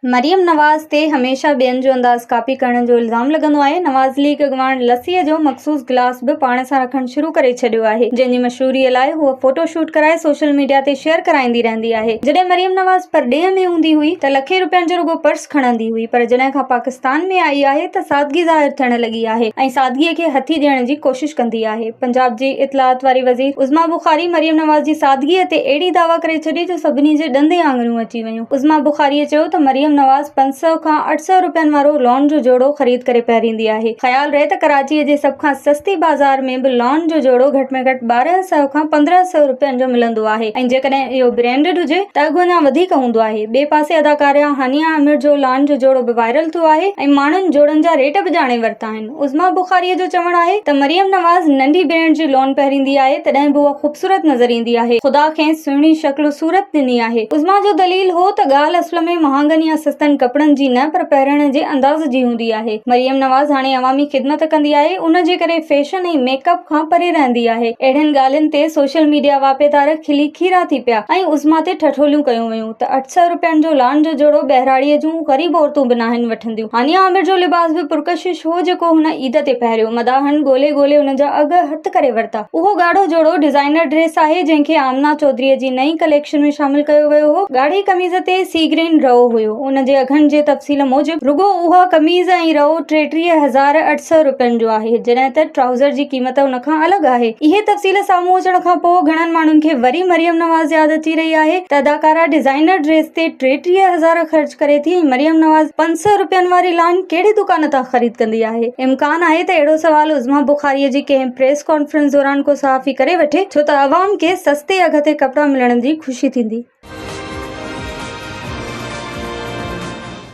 مريم نواز تي هميشه ٻين جو انداز ڪاپي ڪرڻ جو الزام لڳندو آهي، نواز ليگ اڳواڻ لسيء جو مخصوص گلاس به پاڻ سان رکڻ شروع ڪري ڇڏيو آهي، جنهن جي مشهوريء لاء هوء فوٽو شوٽ ڪرائي سوشل ميڊيا تي شيئر ڪرائيندي رهندي آهي. جڏهن مريم نواز پرڏيهه ۾ هوندي هئي ته لکين رپين جو رڳو پرس کڻندي هئي پر جڏهن کان پاڪستان ۾ آئي آهي ته سادگي ظاهر ٿيڻ لڳي آهي ۽ سادگيء کي هٿي ڏيڻ جي ڪوشش ڪندي آهي. پنجاب جي اطلاعات واري وزير عظميٰ بخاري مريم نواز جي سادگيء تي اهڙي دعويٰ ڪري ڇڏي جو سڀني جي ڏندين آڱريون اچي ويون. عظميٰ بخاريء چيو ته مريم نواز 500 کان 800 رپين وارو لان جو جوڙو خريد ڪري پهريندي آهي. خيال رهي ته ڪراچيء جي سڀ کان سستي بازار ۾ به لان جو جوڙو گهٽ ۾ گهٽ 1200 کان 1500 رپين جو ملندو آهي ۽ جيڪڏهن اهو برينڊڊ هجي ته اگهه اڃا وڌيڪ هوندو آهي. ٻئي پاسي اداڪارا هانيه عامر جو لان جو جوڙو به وائرل ٿيو آهي ۽ ماڻهن جوڙن جا ريٽ به ڄاڻي ورتا آهن. عظميٰ بخاريء جو چوڻ آهي ته مريم نواز ننڍي برينڊ جي لون پهريندي آهي تڏهن به اها خوبصورت نظر ايندي آهي، خدا کيس سهڻي شڪل و صورت ڏني آهي. عظميٰ جو دليل هو ته ڳالهه اصل ۾ مهانگن يا سستن ڪپڙن جي نه پر پهرڻ جي انداز جي هوندي آهي. مريم نواز هاڻي عوامي خدمت ڪندي آهي ان جي ڪري فيشن ۽ ميڪ اپ کان پري رهندي آهي. اهڙين ڳالهين تي سوشل ميڊيا واهپيدار کلي کيرا ٿي پيا ۽ عظميٰ تي ٺٺوليون ڪيون ويون ته 800 رپين جو لان جو جوڙو ٻهراڙيء جون غريب عورتون به ناهن وٺنديون. هانيه عامر جو لباس به پرڪشش هو جيڪو هن عيد تي پهريو. مداحن ڳولي ڳولي ان جا اگهه هٿ ڪري ورتا. اهو ڳاڙهو جوڙو ڊزائنر ڊريس آهي جنهن کي آمنه چوڌريء جي نئين ڪليڪشن ۾ شامل ڪيو ويو هو. ڳاڙهي قميص تي سي گرين رئو هيو. ان جي اگهن جي تفصيل موجب رڳو اها قميص ۽ رئو 33,800 رپين جو آهي جڏهن ته ٽرائوزر جي قيمت ان کان الڳ آهي. اهي تفصيل سامهون اچڻ کان پوء گهڻن ماڻهن کي وري مريم نواز ياد اچي رهي آهي ته اداڪارا ڊزائنر ڊريس تي 33,000 خرچ ڪري ٿي ۽ مريم نواز 500 رپين واري لان ڪهڙي دڪان تان خريد ڪندي آهي؟ امڪان آهي ته اهڙو سوال عظميٰ بخاري جي ڪنهن پريس ڪانفرنس دوران ڪو صحافي ڪري وٺي ڇو ته عوام کي سستي اگهه تي ڪپڙا ملڻ جي خوشي ٿيندي.